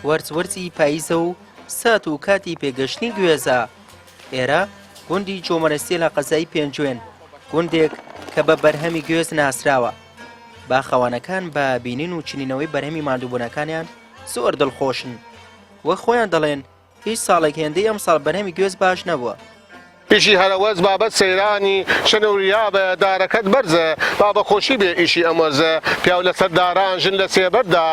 وەرز وەرزی پاییزە و سات و کاتی پێگەشتنی گوێزە. ئێرە گوندی جۆمەرەسیە لە قەزای پێنجوێن، گوندێک کە بە بەرهەمی گوێز ناسراوە. باخەوانەکان بە بینین و چنینەوەی بەرهەمی ماندووبوونەکانیان زۆر دڵخۆشن. وەک خۆیان دەڵێن هیچ ساڵێک هێندەی ئەمساڵ بەرهەمی گوێز باش نەبووە. ئیشی هەرەوەز بابەت سەیرانی شەن و ریابە دارەکەت بەرزە با بە خۆشی بێ ئیشی ئەم وەرزە پیاو لەسەر داران ژن لە سێبەردا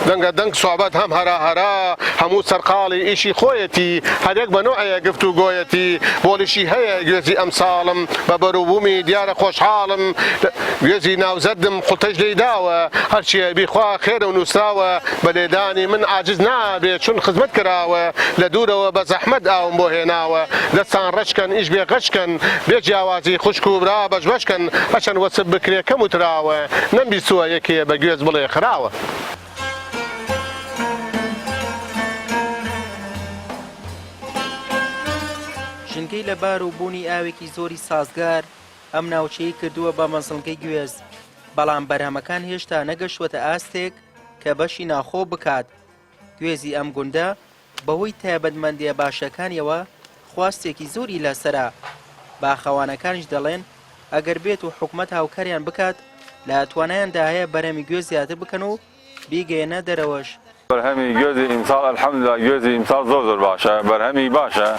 دەنگە دەنگ سوعبەت هەم هەرا هەرا هەموو سەرقاڵی ئیشی خۆیەتی هەریەک بە نۆعێ گفت و گۆیەتی بۆڵیشی هەیە گوێزی ئەمساڵم بە بەروبوومی دیارە خۆشحاڵم گوێزی ناوزەردم قوڵتەش لێی داوە هەرچیە بیخوا خێرە و نووسراوە بە لێدانی من عاجز نابێ چون خزمەت کراوە لە دوورەوە بە زەحمەت ئاوم بۆ هێناوە دەستان ڕەش کەن ئیش بێ غەش کەن بێ جیاوازی خوشک و برا بەش بەش کەن هەرچەند وەسف بکرێ کەم وتراوە نەمبیستووە یەکێ بە گوێز بڵێ خراوە. ژینگەی لەبار و بوونی ئاوێکی زۆری سازگار ئەم ناوچەیەی کردووە بە مەزڵگەی گوێز، بەڵام بەرهەمەکان هێشتا نەگەشتووەتە ئاستێک کە بەشی ناوخۆ بکات. گوێزی ئەم گوندە بەهۆی تایبەتمەندییە باشەکانیەوە خواستێکی زۆری لەسەرە، باخەوانەکانیش دەڵێن ئەگەر بێت و حکومەت هاوکاریان بکات لە توانایاندا هەیە بەرهەمی گوێز زیاتر بکەن و بیگەیەنە دەرەوەش. بەرهەمی گوێزی ئیمساڵ الحمدللە گوێزی ئیمساڵ زۆر زۆر باشە بەرهەمی باشە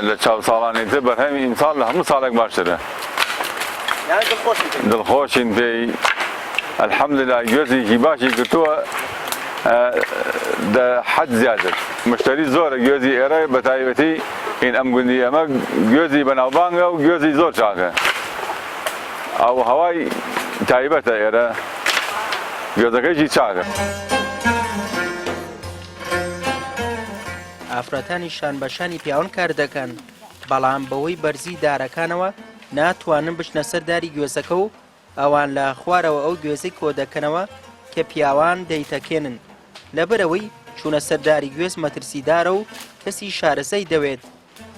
لە چاو ساڵانی تر بەرهەمی ئیمساڵ لە هەموو ساڵێک باشترە دڵخۆشین پێی الحمدللە گوێزێکی باشی گرتووە دە حەد زیاتر مشتری زۆرە گوێزی ئێرە بە تایبەتی این ئەم گوندی ئەمە گوێزی بەناوبانگە و گوێزی زۆر چاکە ئاو هەوای تایبەتە ئێرە گوێزەکەیشی چاکە. ئافرەتانی شان بە شانی پیاوان کار دەکەن، بەڵام بەهۆی بەرزی دارەکانەوە ناتوانن بچنە سەر داری گوێزەکە و ئەوان لە خوارەوە ئەو گوێزەی کۆدەکەنەوە کە پیاوان دەیتەکێنن، لەبەرئەوەی چوونە سەر داری گوێز مەترسیدارە و کەسی شارەزای دەوێت.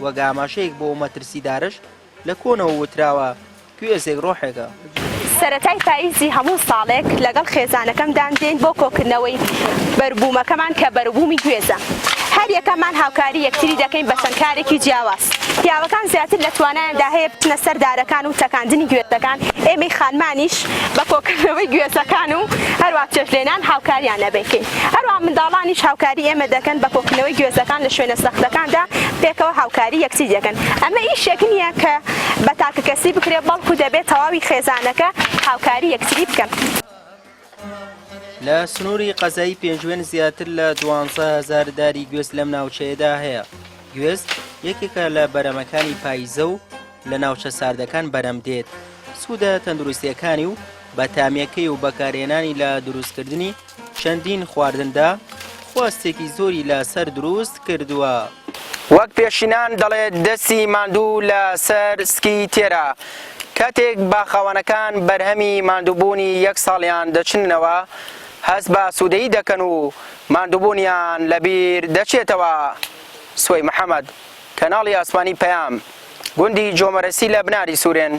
وەک ئاماژەیەک بۆ ئەو مەترسیدارەش لە کۆنەوە وتراوە، گوێزێک ڕۆحێکە. سەرەتای پاییزی هەموو ساڵێک لەگەڵ خێزانەکەم داندێین بۆ کۆکردنەوەی بەروبوومەکەمان کە بەروبوومی گوێزە. هەریەکەمان هاوکاری یەکتری دەکەین بە چەند کارێکی جیاواز. پیاوەکان زیاتر لە توانایاندا هەیە بچنە سەر دارەکان و تەکاندنی گوێزەکان، ئێمەی خانمانیش بە کۆکردنەوەی گوێزەکان و هەروا چێشتلێنان هاوکاریان ئەبەکەین. هەروەها منداڵانیش هاوکاری ئێمە دەکەن بە کۆکردنەوەی گوێزەکان لە شوێنە سەختەکاندا پێکەوە هاوکاری یەکتری دەکەن. ئەمە ئیشێک نییە کە بە تاکەکەسی بکرێت، بەڵکو دەبێت تەواوی خێزانەکە هاوکاری یەکتری بکەن. لە سنووری قەزای پێنجوێن زیاتر لە 12000 داری گوێز لەم ناوچەیەدا هەیە. گوێز یەکێکە لە بەرەمەکانی پاییزە و لە ناوچە ساردەکان بەرەم دێت. سوودە تەندروستییەکانی و بەتامییەکەی و بەکارهێنانی لە دروستکردنی چەندین خواردندا خواستێکی زۆری لەسەر دروست کردووە. وەک پێشینان دەڵێت دەستی ماندوو لە سەر سکی تێرە، کاتێک باخەوانەکان بەرهەمی ماندووبوونی یەک ساڵیان دەچننەوە هەست بە ئاسوودەیی دەکەن و ماندووبوونیان لەبیر دەچێتەوە. سوەی محەمەد، کەناڵی ئاسمانی پەیام، گوندی جۆمەرەسی لە بناری سورێن.